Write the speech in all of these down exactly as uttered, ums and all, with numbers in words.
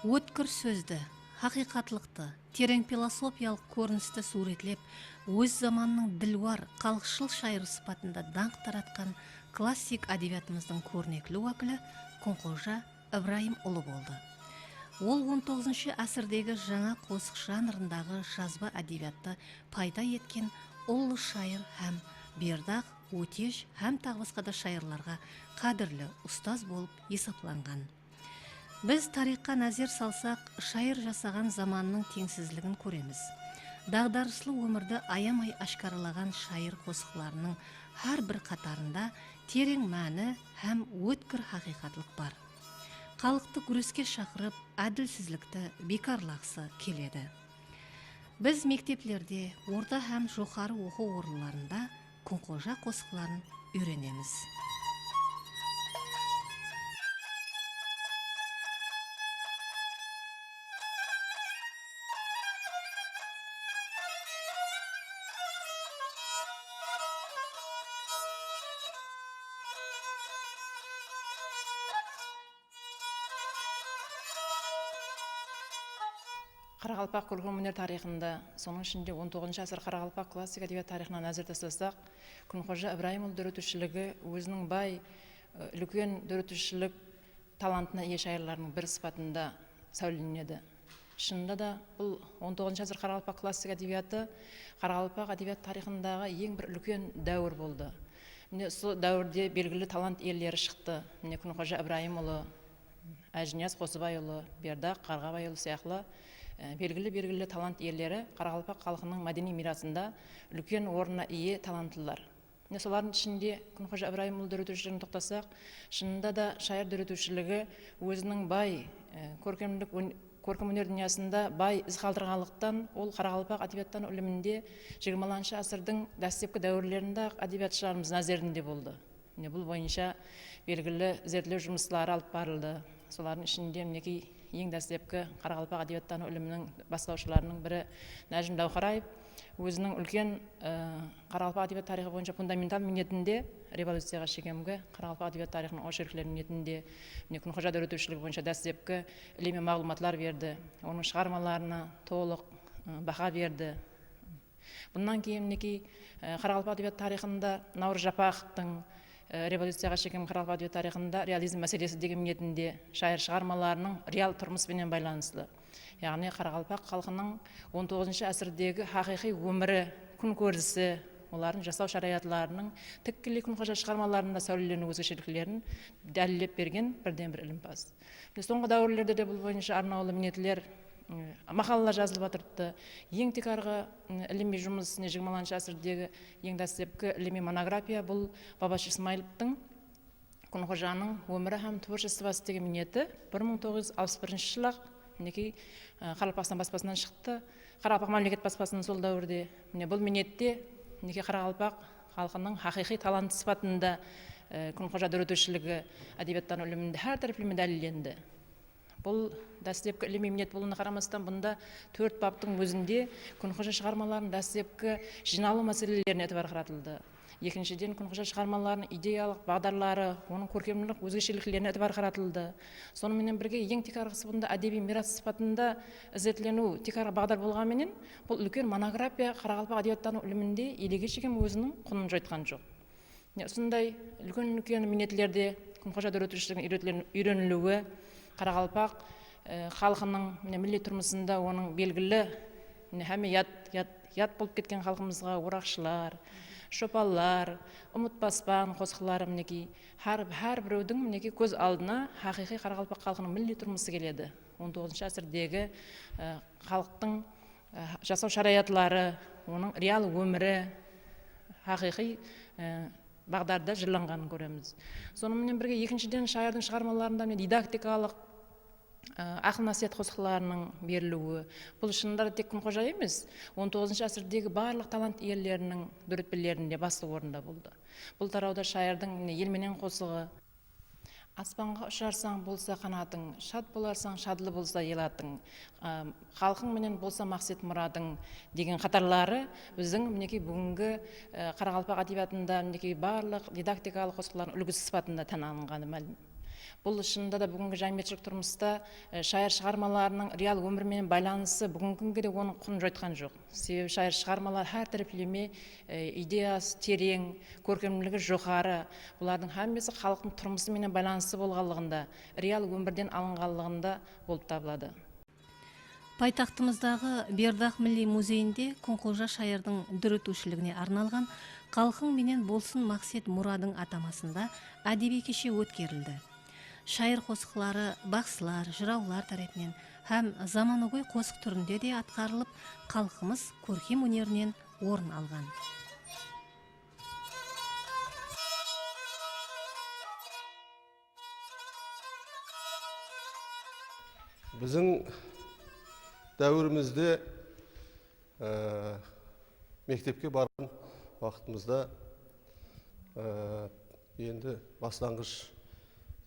Ótkir sózdi, haqıyqatlıqtı, tereń filosofiyalıq kórinisti súwretlep, óz zamanınıń dilwar, xalıqshıl shayırı sıpatında dańq taratqan klassik ádebiyatımızdıń kórnekli wákili Kúnxoja Ibrayım ulı boldı. Ol on toǵızınshı ásirdegi jańa qosıq janrındaǵı jazba ádebiyattı payda etken ullı shayır hám Berdaq, Ótesh hám taǵı basqa da shayırlarǵa qádirli ustaz bolıp esaplanǵan. Biz tariyxqa názer salsaq, shayır jasaǵan zamanınıń teńsizligin kóremiz. Daǵdarıslı ómirdi ayamay áshkaralaǵan shayır qosıqlarınıń hár bir qatarında tereń máni hám ótkir haqıyqatlıq bar. Xalıqtı gúreske shaqırıp, ádilsizlikti biykarlaǵısı keledi. Biz mekteplerde, orta hám joqarı oqıw orınlarında Kúnxoja qosıqların úyrenemiz. Qaraqalpaq kórkem óner tariyxında, sonıń ishinde on toǵızınshı ásir qaraqalpaq klassik ádebiyat tariyxına názer taslasaq, Kúnxoja Ibrayım ulı dóretiwshiligi óziniń bay, e, úlken dóretiwshilik talantına iye shayırlardıń biri sıpatında sáwlelenedi. Shınında da, bul on toǵızınshı ásir qaraqalpaq klassik ádebiyatı qaraqalpaq ádebiyat tariyxındaǵı eń bir úlken dáwir boldı. Mine, usı dáwirde belgili talant iyeleri shıqtı. Mine, Kúnxoja Ibrayım ulı, Ájiniyaz Qosıbay ulı, Berdaq Qarǵabay ulı sıyaqlı, e, belgili-belgili talant iyeleri qaraqalpaq xalqınıń mádeniy miyrasında úlken ornına iye talantlılar. Mine, solardıń ishinde Kúnxoja Ibrayım ulı dóretiwshiligine toqtasaq, shınında da shayır dóretiwshiligi óziniń bay, e, kórkemlik ón-, kórkem óner dúnyasında bay iz qaldırǵanlıqtan, ol qaraqalpaq ádebiyattanıw iliminde jigirmalanshı ásirdiń dáslepki dáwirlerinde-aq ádebiyatshılarımız názerinde boldı. Mine, bul boyınsha belgili izertlew jumısları alıp barıldı. Solardıń ishinde, minekey, eń dáslepki qaraqalpaq ádebiyattanıw iliminiń baslawshılarınıń biri Nájim Dáwqaraev óziniń úlken, e, qaraqalpaq ádebiyat tariyxı boyınsha fundamental miynetinde, revolyuciyaǵa shekemgi qaraqalpaq ádebiyat tariyxınıń ocherkleri miynetinde, mine, Kúnxoja dóretiwshiligi boyınsha dáslepki ilimiy maǵlıwmatlar berdi. Onıń shıǵarmalarına tolıq, e, baha berdi. Bunnan keyin, minekey, e, qaraqalpaq ádebiyat tariyxında Nawrız Japaxovtıń, e, revolyuciyaǵa shekem qaraqalpaq ádebiyat tariyxında realizm máselesi degen miynetinde shayır shıǵarmalarınıń real turmıs penen baylanıslı, yaǵnıy qaraqalpaq xalqınıń on toǵızınshı ásirdegi haqıyqıy ómiri, kún kórisi, olardıń jasaw sharayatlarınıń tikkeley Kúnxoja shıǵarmalarında sáwleleniw ózgesheliklerin dálillep bergen birden-bir ilimpaz. Mine, sońǵı dáwirlerde de bul boyınsha arnawlı miynetler, e, maqalalar jazılıp atırıptı. Eń tiykarǵı, e, ilimiy jumıs, mine, jigirmalanshı ásirdegi eń dáslepki ilimiy monografiya, bul Babash Ismailovtıń Kúnxojanıń ómiri hám tvorchestvosı degen miyneti bir mıń toǵız júz alpıs birinshi jılı-aq, minekey, e, Qaraqalpaqstan baspasınan shıqtı. Qaraqalpaq mámleket baspasınan sol dáwirde. Mine, bul miynette, minekey, qaraqalpaq xalqınıń haqıyqıy talantı sıpatında, e, Kúnxoja dóretiwshiligi ádebiyattanıw iliminde hár tárepleme dálillendi. Bul dáslepki ilimiy miynet bolıwına qaramastan, bunda tórt baptıń ózinde Kúnxoja shıǵarmalarınıń dáslepki jıynalıw máselelerine itibar qaratıldı. Ekinshiden, Kúnxoja shıǵarmalarınıń ideyalıq baǵdarları, onıń kórkemlik ózgesheliklerine itibar qaratıldı. Sonıń menen birge, eń tiykarǵısı bunda ádebiy miyras sıpatında izertleniw tiykarǵı baǵdar bolǵanı menen, bul úlken monografiya qaraqalpaq ádebiyattanıw iliminde elege shekem óziniń qunın joytqan joq. Mine, usınday úlken-úlken miynetlerde Kúnxoja dóretiwshiliginiń úyretlen-, úyreniliwi, qaraqalpaq, e, xalqınıń, mine, milliy turmısında onıń belgili, mine, hámme yad, yad, yad bolıp ketken xalqımızǵa oraqshılar, shopanlar, umıtpaspan qosıqları, minekey, hár, hár birewdiń, minekey, kóz aldına haqıyqıy qaraqalpaq xalqınıń milliy turmısı keledi. On toǵızınshı ásirdegi, e, xalıqtıń, e, jasaw sharayatları, onıń real ómiri, haqıyqıy, e, baǵdarda jırlanǵanın kóremiz. Sonıń menen birge, ekinshiden, shayırdıń shıǵarmalarında, mine, didaktikalıq, e, aqıl-násiyat qosıqlarınıń beriliwi, bul shınında da tek Kúnxoja emes, on toǵızınshı ásirdegi barlıq talant iyeleriniń dóretpelerinde baslı orında boldı. Bul tarawda shayırdıń, mine, El menen qosıǵı, Aspanǵa usharsań, bolsa qanatıń, shad bolarsań, shadlı bolsa elatıń, a, xalqıń menen bolsa maqset muradıń, degen qatarları biziń, minekey, búgingi, e, qaraqalpaq ádebiyatında, minekey, barlıq didaktikalıq qosıqlardıń úlgisi sıpatında tán alınǵanı málim. Bul shınında da búgingi jámiyetshilik turmısta, e, shayır shıǵarmalarınıń real ómir menen baylanısı búgingi kúnge de onıń qunın joytqan joq. Sebebi shayır shıǵarmaları hár tárepleme, e, ideyası tereń, kórkemligi joqarı, bulardıń hámmesi xalıqtıń turmısı menen baylanıslı bolǵanlıǵında, real ómirden alınǵanlıǵında bolıp tabıladı. Paytaxtımızdaǵı Berdaq Milliy muzeyinde Kúnxoja shayırdıń dóretiwshiligine arnalǵan Xalqıń menen bolsın maqset muradıń atamasında ádebiy keshe ótkerildi. Shayır qosıqları baqsılar, jırawlar tárepinen hám zamanagóy qosıq túrinde de atqarılıp, xalqımız kórkem ónerinen orın alǵan. Biziń dáwirimizde, e, mektepke barǵan waqtımızda, e, endi baslanǵısh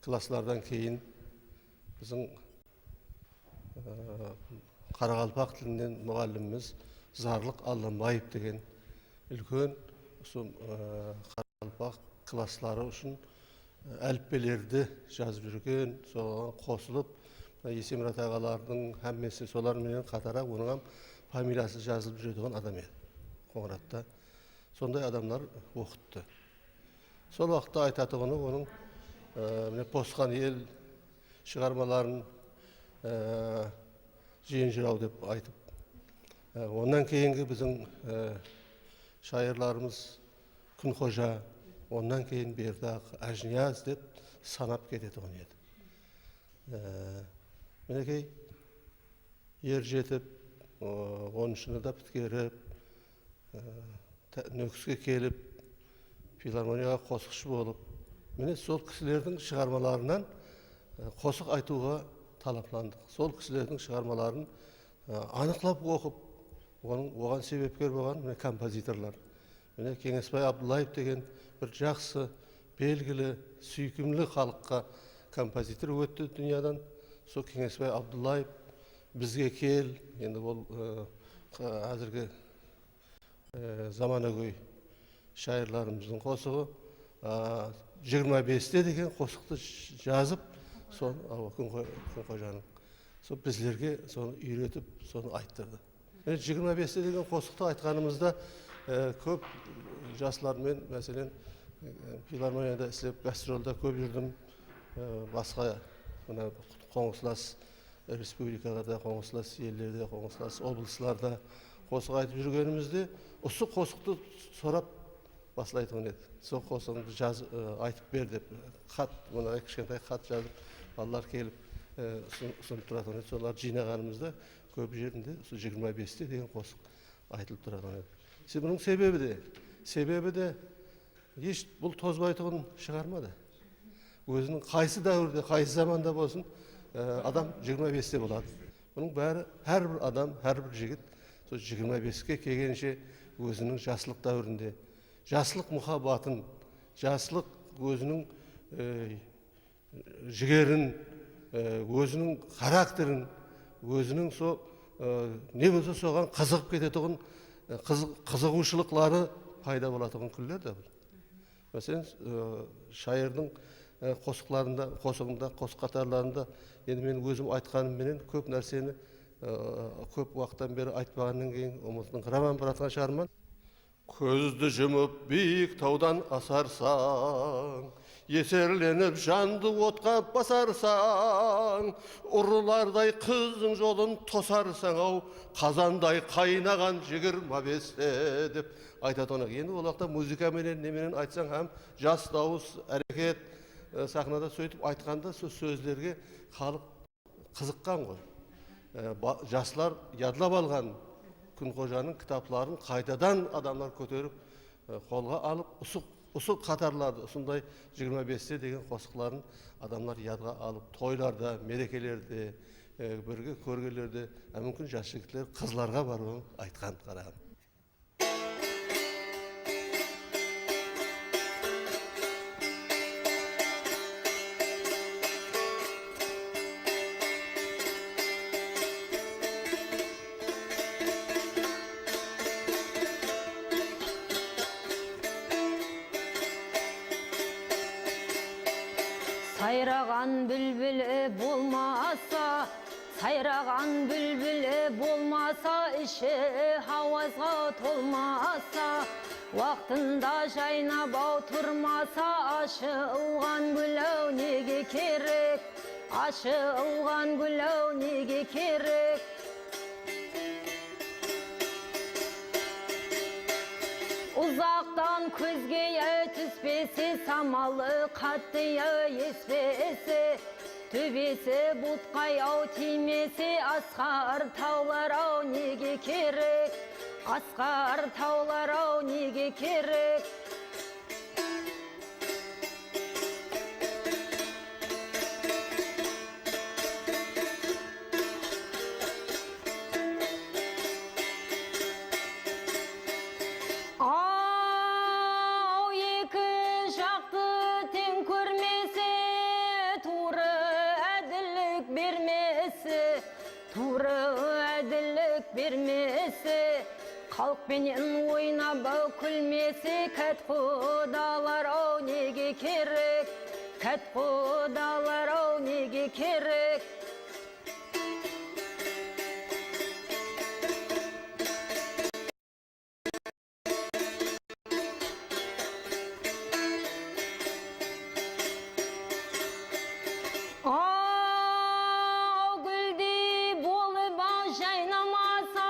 klasslardan keyin biziń, e, qaraqalpaq tilinen muǵallimimiz Zarlıq Allambaev degen úlken usı, e, qaraqalpaq klassları ushın, e, álippelerdi jazıp júrgen, soǵan qosılıp, mına Esemurat aǵalardıń hámmesi solar menen qatara onıń hám familiyası jazılıp júretuǵın adam edi Qońıratta. Sonday adamlar oqıttı. Sol waqıtta aytatuǵını onıń, e, mine, Posqan el shıǵarmaların, e, jıyın jıraw dep aytıp, e, onnan keyingi biziń, e, shayırlarımız Kúnxoja, onnan keyin Berdaq, Ájiniyaz dep sanap ketetuǵın edi. E, minekey, er jetip, o, onınshını da pitkerip, e, Nókiske kelip, filarmoniyaǵa qosıqshı bolıp, mine, sol kisilerdiń shıǵarmalarınan, e, qosıq aytıwǵa talaplandıq. Sol kisilerdiń shıǵarmaların, e, anıqlap oqıp, onıń, oǵan sebepker bolǵan, mine, kompozitorlar. Mine, Keńesbay Abdullaev degen bir jaqsı, belgili, súykimli xalıqqa kompozitor ótti dúnyadan. Sol Keńesbay Abdullaev bizge kel, endi ol, e, házirgi e, zamanagóy shayırlarımızdıń qosıǵı, a, jigirma beste degen qosıqtı j-, jazıp, son, awa, Kúnxo-, Kúnxojanıń. Sol bizlerge sonı úyretip, sonı ayttırdı. Mine, jigirma beste degen qosıqtı aytqanımızda, e, kóp jaslar men, máselen, e, filarmoniyada islep, gastrolda kóp júrdim. E, basqa, mına, qońsılas respublikalarda, qońsılas ellerde, qońsılas oblastlarda qosıq aytıp júrgenimizde, usı qosıqtı sorap baslaytuǵın edi. Sol qosıǵıńdı jaz-, ı, aytıp ber dep, xat, mına kishkentay xat jazıp, balalar kelip, ı, usın-, usınıp turatuǵın edi. Solardı jıynaǵanımızda kóp jerinde usı jigirma beste degen qosıq aytılıp turatuǵın edi. Se-, bunıń sebebi de, sebebi de, Hesh bul tozbaytuǵın shıǵarma da. Óziniń qaysı dáwirde, qaysı zamanda bolsın, e, adam jigirma beste boladı. Bunıń bári, hár bir adam, hár bir jigit sol jigirma beske kelgenshe óziniń jaslıq dáwirinde, jaslıq muhabbatın, jaslıq óziniń, e, jigerin, e, óziniń xarakterin, óziniń so, e, ne bolsa soǵan qızıǵıp ketetuǵın, e, qızı-, qızıǵıwshılıqları payda bolatuǵın kúnler de bul. Máselen, e, shayırdıń, e, qosıqlarında, qosıǵında, qosıq qatarlarında endi men ózim aytqanım menen kóp nárseni, e, kóp waqıttan beri aytpaǵannan keyin umıtınıńqıraman baratqan shıǵarman. Kózdi jumıp biyik tawdan asarsań, eserlenip jandı otqa basarsań, urılarday qızdıń jolın tosarsań-aw, qazanday qaynaǵan jigirma beste, dep aytatuǵın eken. Endi ol waqıtta muzıka menen, ne menen aytsań hám jas dawıs, háreket, e, saxnada sóytip aytqanda sol sózlerge xalıq qızıqqan ǵoy. E, ba-, jaslar yadlap alǵan Kúnxojanıń kitapların qaytadan adamlar kóterip, e, qolǵa alıp, usı, usı qatarlardı, usınday jigirma beste degen qosıqların adamlar yadqa alıp, toylarda, merekelerde, e, birge kórgenlerde, e, múmkin jas jigitler qızlarǵa barıp aytqan, qaraǵan. Sayraǵan búlbili bolmasa, sayraǵan búlbili bolmasa, ishi hawazǵa tolmasa, waqtında jaynap-aw turmasa, ashılǵan gúl-aw nege kerek? Ashılǵan gúl-aw nege kerek? Uzaqtan kózge ya túspese, samalı qattı ya espese, tóbesi butqa-aw tiymese, asqar tawlar-aw nege kerek? Asqar tawlar-aw nege kerek? Aw, eki jaqtı teń kórmese, tuwrı ádillik bermese, tuwrı ádillik bermese, xalıq penen oynap kúlmese, kátqudalar-aw nege kerek? Kátqudalar-aw nege kerek? Aw, gúldey bolıp-aw jaynamasa,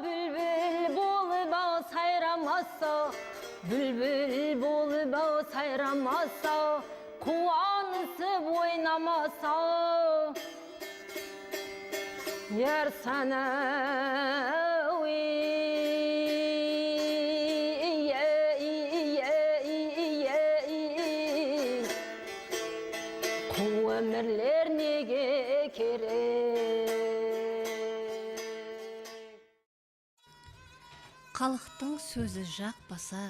búlbil bolıp-aw sayramasa, búlbil bolıp-aw sayramasa, quwanısıp oynamasa. Yar sana, ey, ey, ey, ey, ey, ey, ey, ey. Qu ómirler nege kerek? Xalıqtıń sózi jaqpasa,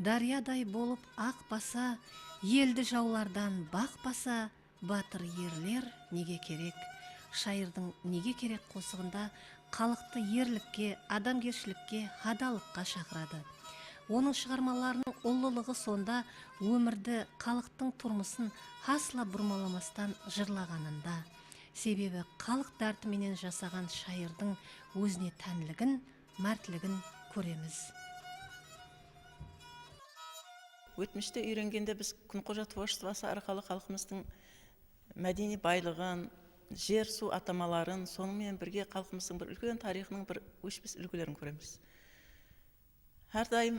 dáryaday bolıp aqpasa, eldi jawlardan baqpasa, batır erler nege kerek? Shayırdıń Nege kerek qosıǵında xalıqtı erlikke, adamgershilikke, hadalıqqa shaqıradı. Onıń shıǵarmalarınıń ullılıǵı sonda, ómirdi, xalıqtıń turmısın hasla burmalamastan jırlaǵanında. Sebebi xalıq dárti menen jasaǵan shayırdıń ózine tánligin, mártligin kóremiz. Ótmishte úyrengende biz Kúnqoja tvorchestvosı arqalı xalqımızdıń mádeniy baylıǵın, jer-suw atamaların, sonıń menen birge xalqımızdıń bir úlken tariyxınıń bir óshpes úlgilerin kóremiz. Hár dayım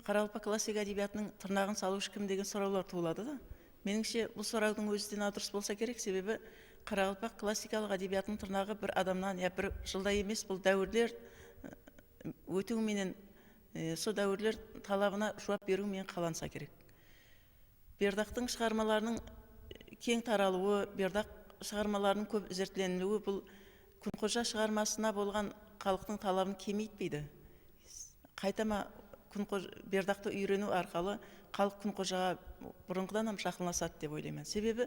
qaraqalpaq klassik ádebiyatınıń tırnaǵın salıwshı kim degen sorawlar tuwıladı da. Menińshe, bul sorawdıń ózi de nadurıs bolsa kerek, sebebi qaraqalpaq klassikalıq ádebiyatınıń tırnaǵı bir adamnan ya bir jılda emes, bul dáwirler, ı, ótiwi menen, e, sol dáwirler talabına juwap beriw menen qalansa kerek. Berdaqtıń shıǵarmalarınıń keń taralıwı, Berdaq shıǵarmalarınıń kóp izertleniliwi bul Kúnqoja shıǵarmasına bolǵan xalıqtıń talabın kemeytpeydi. Qaytama Kúnqoj-, Berdaqtı úyreniw arqalı xalıq Kúnqojaǵa burınǵıdan hám jaqınlasadı dep oylayman. Sebebi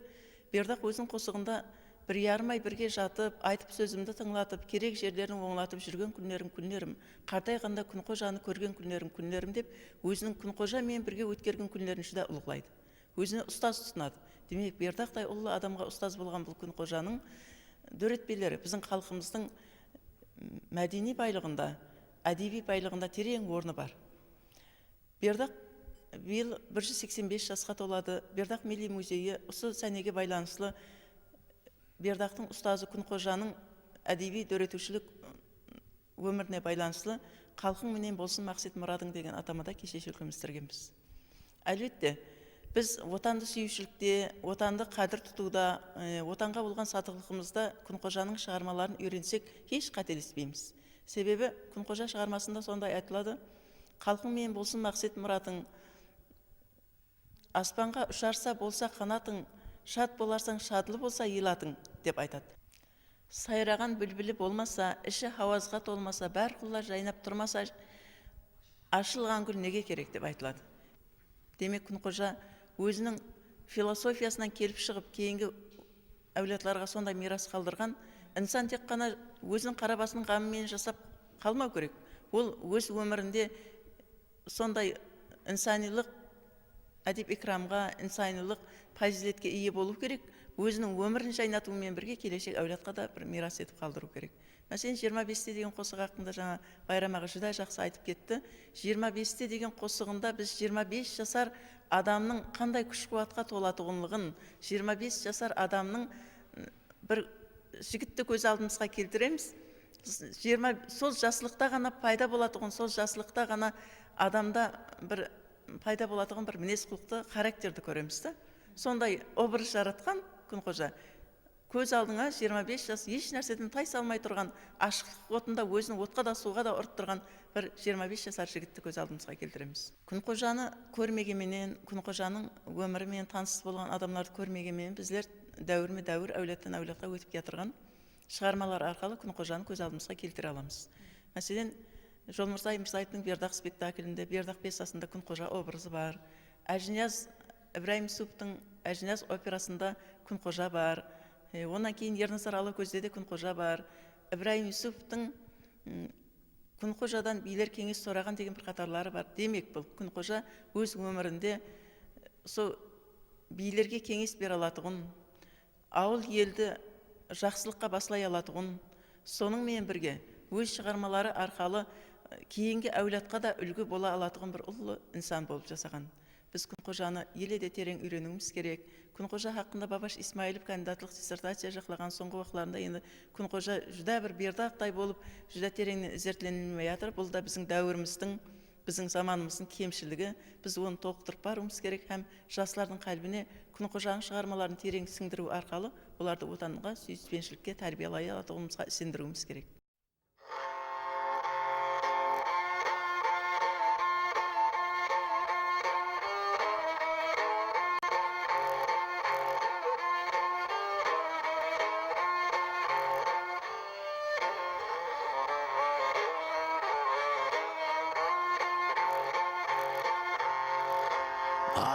Berdaq óziniń qosıǵında bir yarım ay birge jatıp, aytıp sózimdi tıńlatıp, kerek jerlerin ońlatıp júrgen kúnlerim kúnlerim, qartayǵanda Kúnqojanı kórgen kúnlerim kúnlerim dep, óziniń Kúnqoja menen birge ótkergen kúnlerin júdá ulıǵlaydı. Ózine ustaz usınadı. Demek, Berdaqtay ullı adamǵa ustaz bolǵan bul Kúnqojanıń dóretpeleri biziń xalqımızdıń, m, mádeniy baylıǵında, ádebiy baylıǵında tereń ornı bar. Berdaq bıyıl bir júz seksen bes jasqa toladı. Berdaq Milliy muzeyi usı sánege baylanıslı Berdaqtıń ustazı Kúnqojanıń ádebiy dóretiwshilik ómirine baylanıslı Xalqıń menen bolsın maqset muradıń degen atamada keshe shólkemistirgenbiz. Álbette, biz Otandı súyiwshilikte, Otandı qádir tutıwda, e, Otanǵa bolǵan satıqlıqımızda Kúnqojanıń shıǵarmaların úyrensek, hesh qátelespeymiz. Sebebi Kúnqoja shıǵarmasında sonday aytıladı, Xalqıń menen bolsın maqset muradıń, aspanǵa usharsa bolsa qanatıń, shad bolarsań, shadlı bolsa elatıń, dep aytadı. Sayraǵan búlbili bolmasa, ishi hawazǵa tolmasa, bárqulla jaynap turmasa, ashılǵan gúl nege kerek, dep aytıladı. Demek, Kúnqoja óziniń filosofiyasınan kelip shıǵıp, keyingi áwladlarǵa sonday miyras qaldırǵan. Insan tek ǵana óziniń qara basınıń ǵamı menen jasap qalmaw kerek. Ol óz ómirinde sonday insaniylıq, ádep-ikramǵa, insanıylıq, pazıyletke iye bolıw kerek, óziniń ómirin jaynatıw menen birge keleshek áwladqa da bir miyras etip qaldırıw kerek. Máselen, jigirma beste degen qosıq haqqında jańa Bayram aǵa júdá jaqsı aytıp ketti. Jigirma beste degen qosıǵında biz jigirma bes jasar adamnıń qanday kúsh-quwatqa tolatuǵınlıǵın, jigirma bes jasar adamnıń, m, bir jigitti kóz aldımızǵa keltiremiz. Jigirma, sol jaslıqta ǵana payda bolatuǵın, sol jaslıqta ǵana adamda bir payda bolatuǵın bir minez-qulıqtı, xarakterdi kóremiz da. Sonday obraz jaratqan Kúnxoja. Kóz aldıńa jigirma bes jas, hesh nárseden tay salmay turǵan, ashıqlıq otında ózin otqa da, suwǵa da urıp turǵan bir jigirma bes jasar jigitti kóz aldımızǵa keltiremiz. Kúnxojanı kórmegen menen, Kúnxojanıń ómiri menen tanıs bolǵan adamlardı kórmegen menen bizler dáwirme-dáwir, áwladtan áwladqa ótip kiyatırǵan shıǵarmalar arqalı Kúnxojanı kóz aldımızǵa keltire alamız. Máselen, Jolmırza Ayımırzaevtıń Berdaq spektaklinde, Berdaq pyesasında Kúnxoja obrazı bar. Ájiniyaz Ibrayım Yusupovtıń Ájiniyaz operasında Kúnxoja bar. E, onnan keyin Ernazar Alakózde de Kúnxoja bar. Ibrayım Yusupovtıń, m, Kúnxojadan biyler keńes soraǵan degen bir qatarları bar. Demek, bul Kúnxoja óz ómirinde, e, usı biylerge keńes bere alatuǵın, awıl-eldi jaqsılıqqa baslay alatuǵın, sonıń menen birge óz shıǵarmaları arqalı, e, keyingi áwladqa da úlgi bola alatuǵın bir ullı insan bolıp jasaǵan. Biz Kúnxojanı ele de tereń úyreniwimiz kerek. Kúnxoja haqqında Babash Ismailov kandidatlıq dissertaciya jaqlaǵan sońǵı waqıtlarında endi Kúnxoja júdá bir Berdaqtay bolıp, júdá tereńnen izertlenilmey atır. Bul da biziń dáwirimizdiń, biziń zamanımızdıń kemshiligi. Biz onı tolıqtırıp barıwımız kerek hám jaslardıń qálbine Kúnxojanıń shıǵarmaların tereń sińdiriw arqalı olardı Watanǵa súyispenshilikke tárbiyalay alatuǵınımızǵa isendiriwimiz kerek.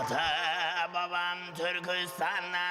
Ata-babam Túrkistannan